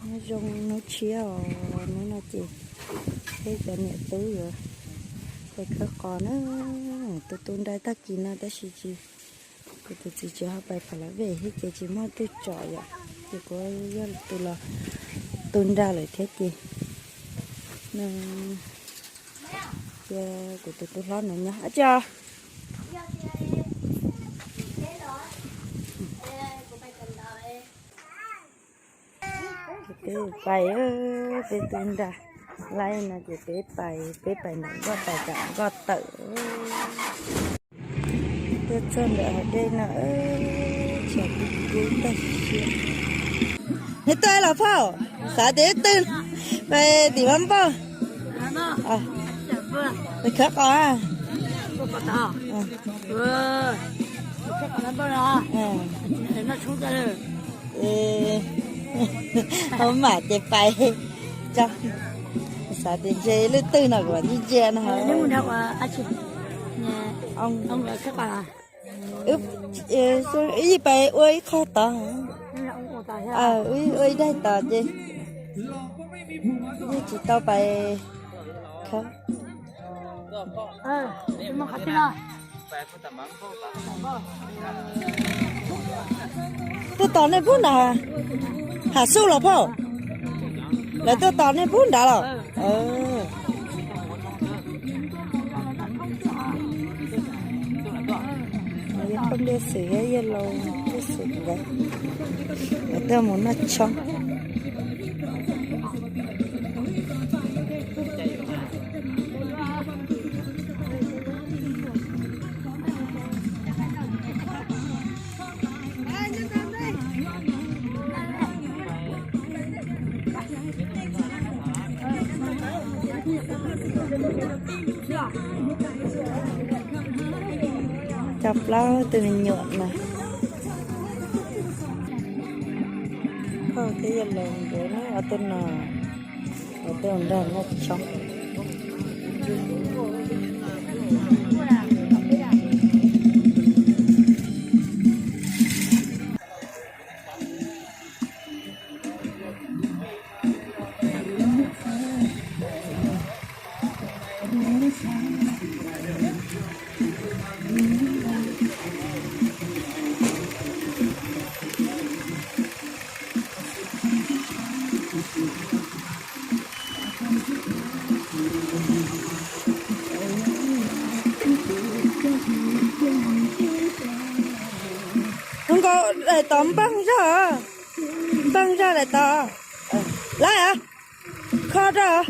Nyob zoo hnub tshiab os, hnub no ces peb cov niam tub yuav pais khawb qos na. Tus tu nra tag kis no tab sis tsis, kuv tus txiv tsis ho pais phav lav vej thiab ces tsis muaj twg tsom yom, ces kuv yog tus los tu nra lawm thiab ces, cia kuv tus tub hlob no nyob tso. Peb pais, peb tu nra laij no ces peb pais, peb pais ntawm nkoj tais kam nkoj tawm. Tuaj txog ntawm hav dej no, tshav kub kub tag siab. Neb tuaj los phauj, xav tias twg, pais tim Vaj Npauj, pais khawb qos. Hauv mam ces pais tso. Xav tias ntshe leej twg no kuv mam ntsia ntsia no. Wb yeej pais ua ib qho tod, wb ua ib daig tod ces yeej tsis tau pais khawb. Tuaj tos nej puag nrad, Hav Xub los phauj? Lawv tuaj tos nej puag nrad los? Yog phooj ywg Xwm thiab yawg laus Xwm nkawd, nkawd tuaj mus noj tshoob. Cov plaub tus me nyuam no, phauj thiab yawg laus nkawd ob tug no, ob tug nrog noj tshoob. Zoo nkaus daim tod nplooj zog, nplooj zog daim tod, lawm kho rau.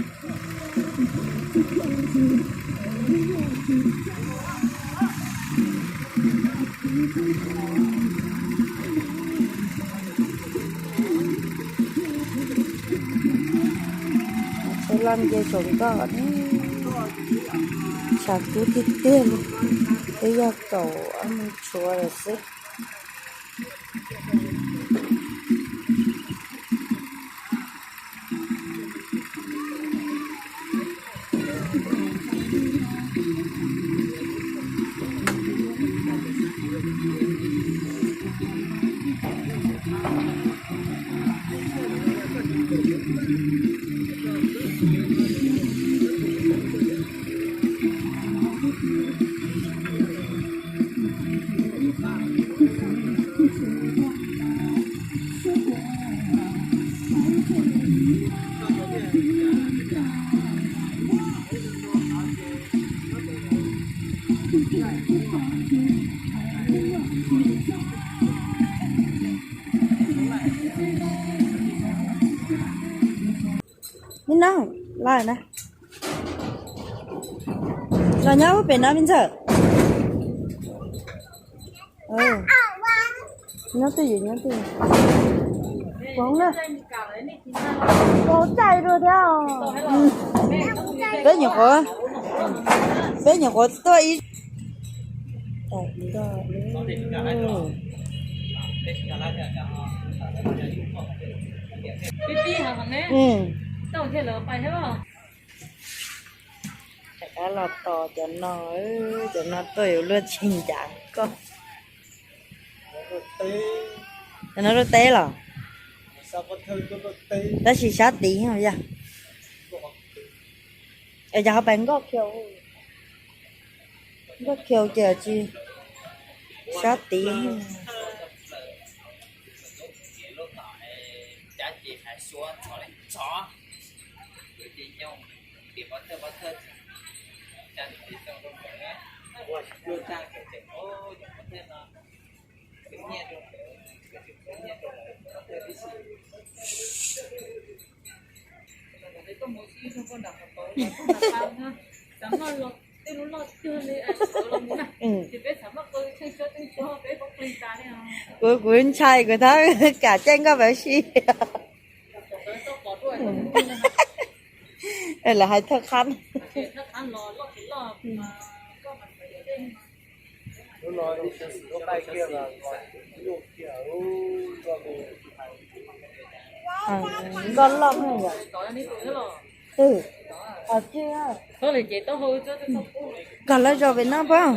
Txhua laj nce saum nkoj, tshav kub tiag tiag li, twb yog kaum ob moos tshuav lawm xwb. Me noog, los na, los nyob pem no me ntxawm. Nyob twj ywm, nyob twj ywm. Poob na. Poob caij dua thiab. Peb nyuam qhuav, peb nyuam qhuav tuaj ib, rov qab los tos cov no, cov no tuaj yuav luag tsis ncav koj. Cov no luaj teb los? Tab sis sab tid yog, es cov ho pais nkoj khiu, nkoj khiu ces tsis sab tid. Kuv, kuv ntshai kuv thab kam caij nkoj pab si. Lawv hais thawj qhab. Nkoj loj yom. Twb, koj lawv zos pem no pab.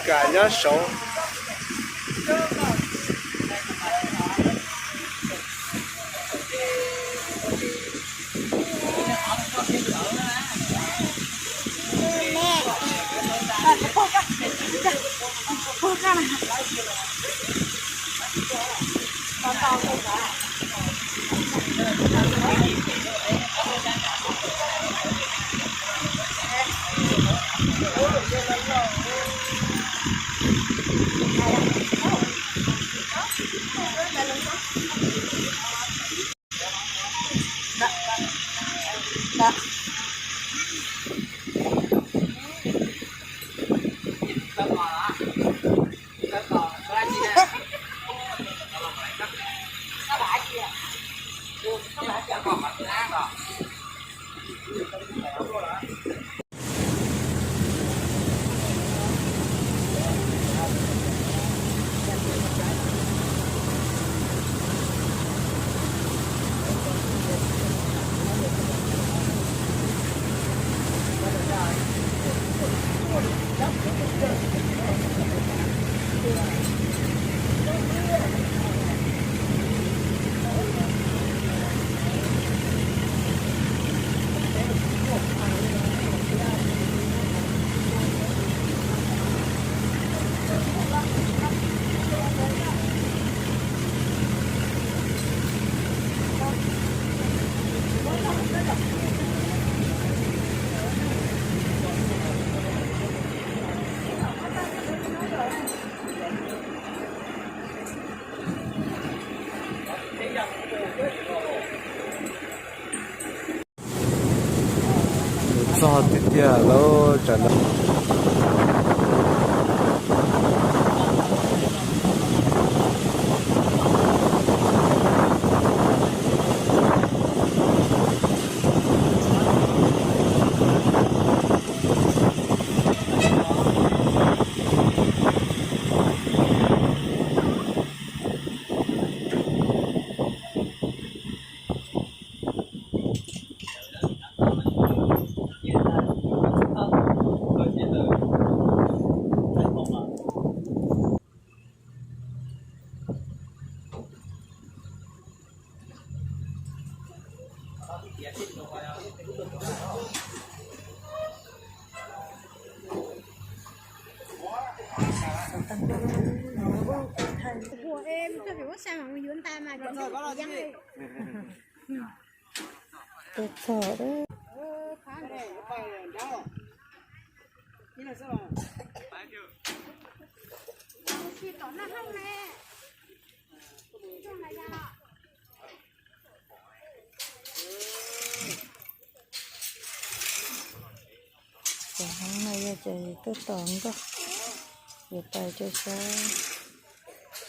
Kam nyob saud. Txog tiag tiag lawm tsam no. Tej txog. Cov hmoob no yog cov tuaj tos nkoj, yuav pais rau sab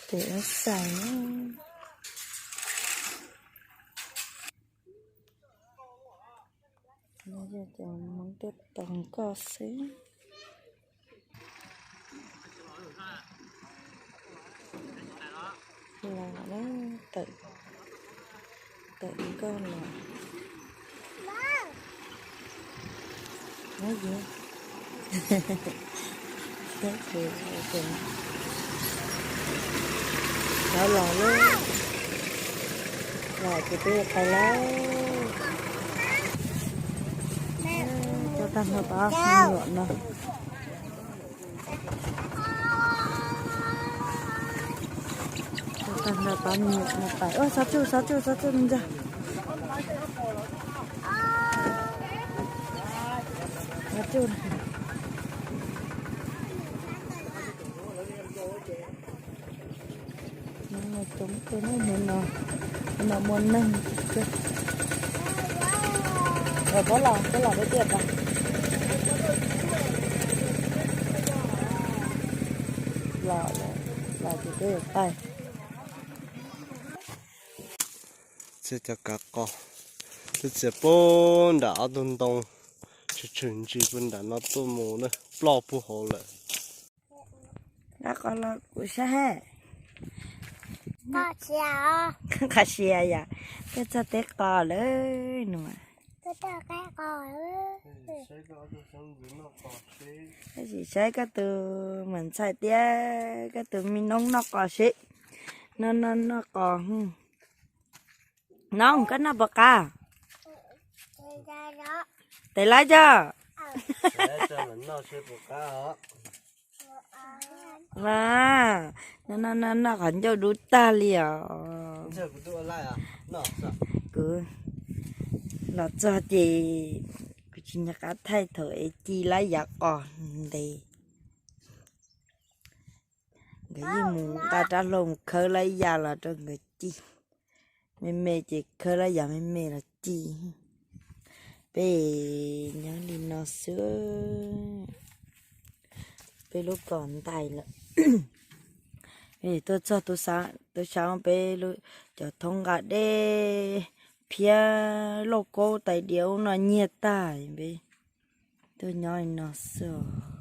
tim ub xais na. No yog cov hmoob tuaj tos nkoj xwb. Los lawm, tawm, tawm nkoj los. Nyob ces los lawm, los ces twb pais lawm. Coj tag nrho pab me nyuam no. Coj tag nrho pab me nyuam no pais. Xov tsuj, xov tsuj, xov tsuj me ntxawg. Xov tsuj. Coob kawg na, hnub no, hnub no muaj neeg kawg. Pab los, pab los peb tiaj pais. Los, los ces peb yuav pais. Txiav cov kav qos, twb txiav puag nram ob tug ntoo, tshwm tshwm ntsis puag nram no tuaj mus na, ploj puag hauv lawm. Qab qos los kuv saib. Qab qos yom, twb txog teb qos lawm no. Tab sis saib koj tus mam ntxhais thiab koj tus me noob noj qos seb. Noj noj noj qos. Noob, koj noj puas qab? Tes lawv cog. Mas, noj noj noj qhov ncauj dub tag li os. Kuv los txog ces kuv tsis nco qab thaij thaum es ci lab yav qos ntev. Nkawd yeej mus nqa rab hlau mus khawb lab yas los rau nkawd ci. Me me ces khawb lab yas me me los ci. Peb nyob li no xwb. Peb lub kos ntais lawm. Tuaj txog tub sab peb cov thoob nqa dej phiab lauj kaub tais diav ub no nyiag tag, peb tuaj nyob li no xwb.